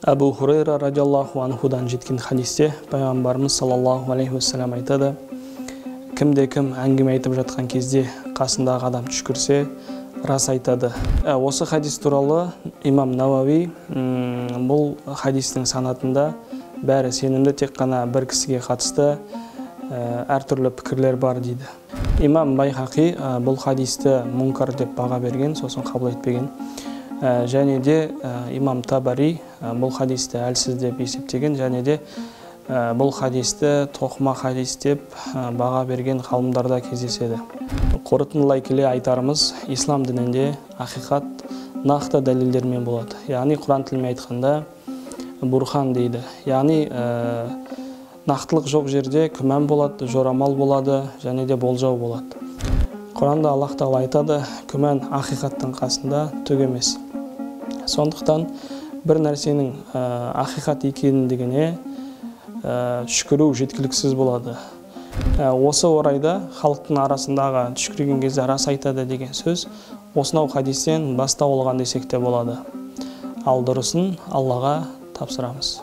Әбу Хурейра радиаллаху анхудан жеткен хадисте пайғамбарымыз саллаллаху алейхи уассалам айтады: кімде кім әңгіме айтып жатқан кезде қасындағы адам түшкірсе, рас айтады. Осы хадис туралы имам Науауи бұл хадистің санатында бәрі сенімді, тек қана бір кісіге қатысты әртүрлі пікірлер бар дейді. Имам Байхақи бұл хадисті мұнкар деп баға берген, сосын қабыл етпеген. Және де имам Табари бұл хадисті әлсіз деп есептеген, және де бұл хадисті тоқыма хадис деп баға берген ғалымдарда кездеседі. Қорытындылай келе айтарымыз, ислам дінінде ақиқат нақты дәлелдермен болады. Яғни Құран тілімен айтқанда бурхан дейді. Яғни нақтылық жоқ жерде күмән болады, жорамал болады, және де болжау болады. Құранда Аллах Тағала айтады, күмән ақиқаттың қасында түк емес. Сондықтан бір нәрсенің ақиқат екендігіне түшкіру жеткіліксіз болады. Осы орайда халықтың арасындағы түшкірген кезде рас айтады деген сөз осынау хадистен бастау алған десек те болады. Ал дұрысын Аллаға тапсырамыз.